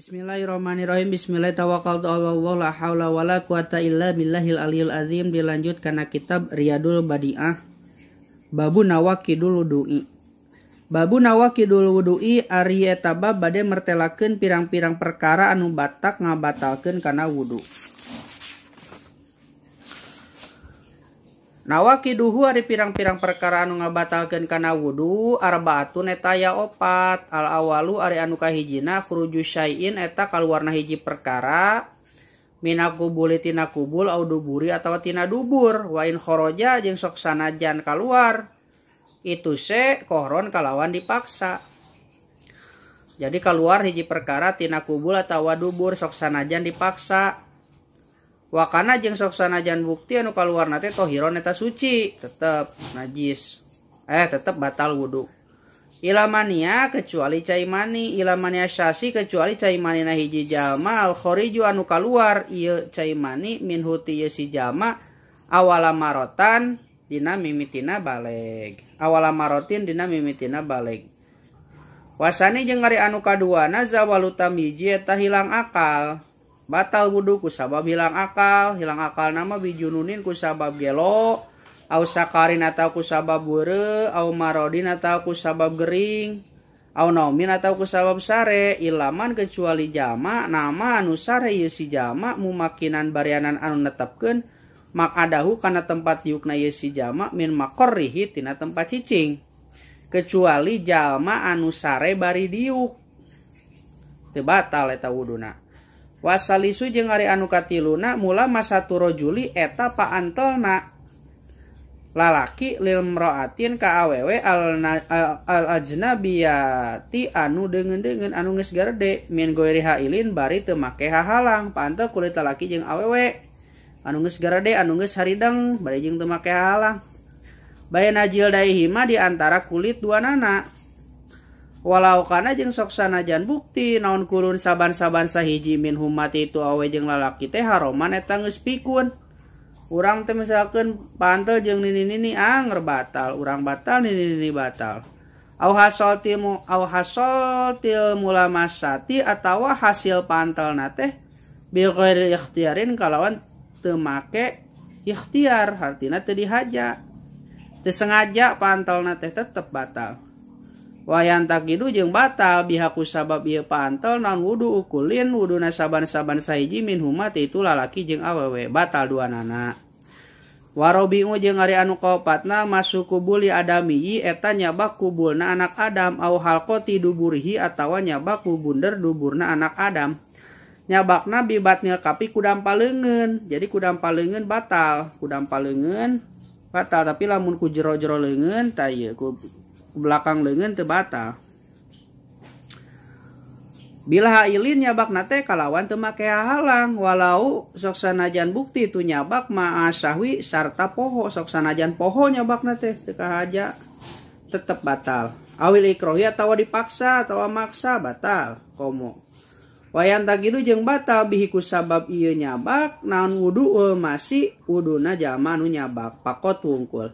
Bismillahirrahmanirrahim. Bismillah tawakkaltu ala Allah la haula wala quwata illa billahil aliyil azim. Dilanjut kana kitab Riyadul Badiah. Babu nawaqidul wudu'i. Babu nawaqidul wudu'i ari eta bab bade mertelakeun pirang-pirang perkara anu batak ngabatalkeun kana wudu. Nawakiduhu ari pirang-pirang perkara anu ngabatalkeun kana wudu arbaatun eta aya opat. Al awalu ari anu kahijina khuruju syai'in eta kaluarna hiji perkara mina kubuli tina kubul au duburi atawa tina dubur wa in kharaja jeung sok sanajan kaluar itu se kohron kalawan dipaksa. Jadi kaluar hiji perkara tina kubul atawa dubur sok sanajan dipaksa. Wakana jeung sok sanajan bukti anu kaluarna teh tohiron eta suci, tetep najis. Tetep batal wudu. Ilamania kecuali cai mani, ilamania syasi kecuali cai manina hiji jalma al khariju anu kaluar ieu cai mani min huti ieu si jalma awala marotan dina mimitina baleg. Awala marotin dina mimitina baleg. Wasani jeung ari anu kaduana zawalu tamyiji eta hilang akal. Batal wudu ku sabab hilang akal nama bijununin ku sabab gelo, au sakarin atau ku sabab weureu, au marodin atau ku sabab gering, au naumin atau ku sabab sare, ilaman kecuali jama, nama anu sare ieu si jama mumakinan barianan anu netepkeun makadahu kana tempat diukna ieu si jama min makorrihi tina tempat cicing. Kecuali jalma anu sare bari diuk. Teu batal eta wuduna. Wasalisu jeung ari anu katiluna mula masatu rajuli eta paantelna lalaki lil mraatin ka awewe al ajnabiyati anu deungeun-deungeun anu geus garede min goiri hailin bari teu make hahalang. Paantel kulit lalaki jeung awewe anu geus garede anu geus harideng bari jeung teu make hahalang. Baena jildaihima di antara kulit duanana. Walau kana jeung sok sanajan bukti naon kulun saban-saban sahiji min humati itu awe jeung lalaki teh haroman eta geus pikun. Urang teh misalkeun pantel jeung nini-nini anger batal, urang batal nini-nini batal. Au hasol timu au hasol til mulamasati atawa hasil pantelna teh bi ghairi ikhtiarin kalawan teu make ikhtiar, hartina teu dihaja. Teu sengaja pantelna teh tetep batal. Wayan takidu jeung batal bihaku sabab ieu paantel naon wudu ukulin wuduna saban-saban sahiji min huma ti itu lalaki jeung awewe batal duanana. Warobiu jeung ari anu kaopatna masuk kubuli adamiyi eta nyabak kubulna anak Adam au halqati duburihi atawa nyabak kubunder duburna anak Adam. Nyabakna bibatnil kapi kudam paleungeun. Jadi kudam paleungeun batal, kudam paleungeun batal tapi lamun ku jero-jero leungeun tah ieu ku belakang leungeun teu batal. Bila hailin nyabak nate kalawan teu make halang walau sok sanajan bukti tu nyabak ma'a sahwi sarta poho sok sanajan poho nyabak nate teu kahaja tetep batal. Awil ikrohi atawa dipaksa atawa maksa batal komo. Wayan tagidu jeung batal bihi ku sabab ieu nyabak naon wudu masih wuduna jalma anu nyabak pakot wungkul.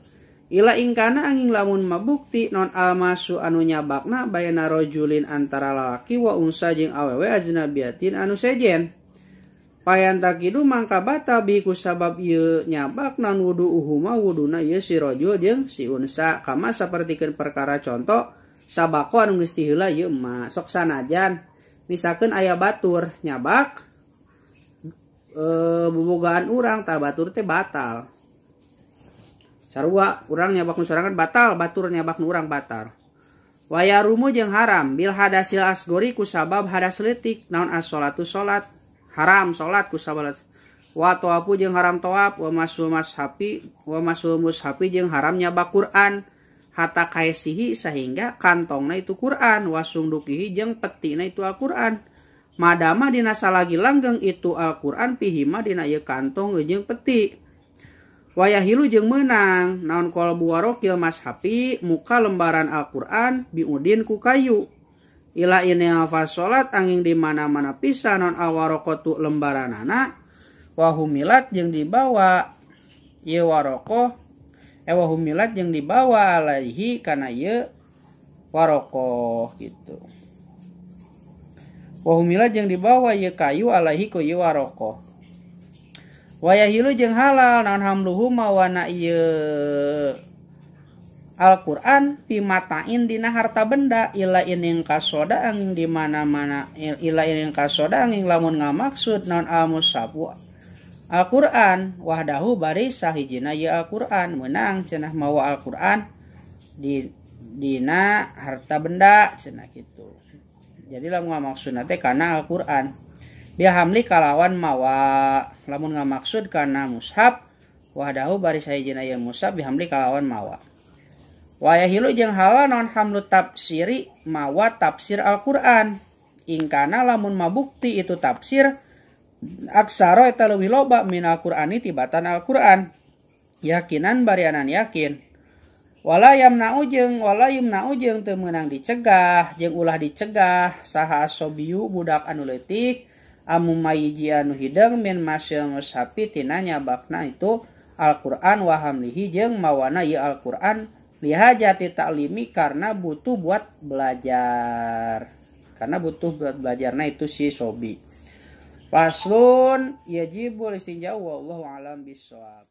Ila ingkana angin lamun mabukti non almasu anu nyabakna bayana rojulin antara lalaki wa unsa jeung awewe ajnabiyatin anu sejen. Payan takidu mangka batal bi ku sabab ieu nyabak non wudu uhuma wuduna ieu si rojul jeung si unsa kama sapertikeun perkara contoh sabako anu geus tiheula ieu mah sok sanajan misalkeun aya batur nyabak bobogaan urang tah batur teh batal. Sarua urang nyabak nu sorangan batal, batur nyabak nu urang batal. Wayarumu jeung haram bil hadasil asgori ku sabab hadas leutik naon as-sholatu salat haram salat ku sabab wa tawafu jeung haram tawaf wa masul mashafi wa masul mushafi jeung haram nyabak Quran hatta kaesihi sehingga kantongna itu Quran wa sungdukihi jeung petina itu Al-Quran madama dina salagi langgeng itu Al-Quran pihima dina ieu kantong jeung peti. Wayahilu jeung meunang naon qalbu warokil mashafi muka lembaran Al-Qur'an biudin ku kayu ila ini hafaz salat angin di mana-mana pisah naon alwaroqatu lembaranana wahumilat jeung dibawa ieu waroqoh wahumilat jeung dibawa alaihi kana ieu waroqoh gitu. Wa humila jeung dibawa ieu kayu alaihi ku ieu waraqah. Wayahilu jeung halal naon hamluhu mawana ieu Al-Qur'an pimatain dina harta benda ila ining kasoda ang di mana-mana ila ining kasoda ang lamun ngamaksud naon al-mushafu Al-Qur'an wahdahu bari sahijina ieu Al-Qur'an meunang cenah mawa Al-Qur'an di dina harta benda cenah kitu. Jadi lamun ngamaksudna teh kana Al-Qur'an bihamli kalawan mawa lamun ngamaksud kana mushaf wahdahu bari sahijina ieu mushaf bihamli kalawan mawa. Wayahilu jeung halal non hamlu tafsiri mawa tafsir Al-Qur'an ingkana lamun mabukti itu tafsir aksara eta leuwih loba min Al-Qur'ani tibatan Al-Qur'an yakinan barianan yakin wala yamna'u jeung teu meunang dicegah jeung ulah dicegah saha asobiyu budak anu leutik amu mayiji anu hideung min masyil mushafi tina nyabakna itu Al-Qur'an wa hamlihi jeung mawana ieu Al-Qur'an lihajati ta'limi karena butuh buat belajar. Karena butuh buat belajarna itu si sobi. Faslun yajibul istinja wallahu alam bissawab.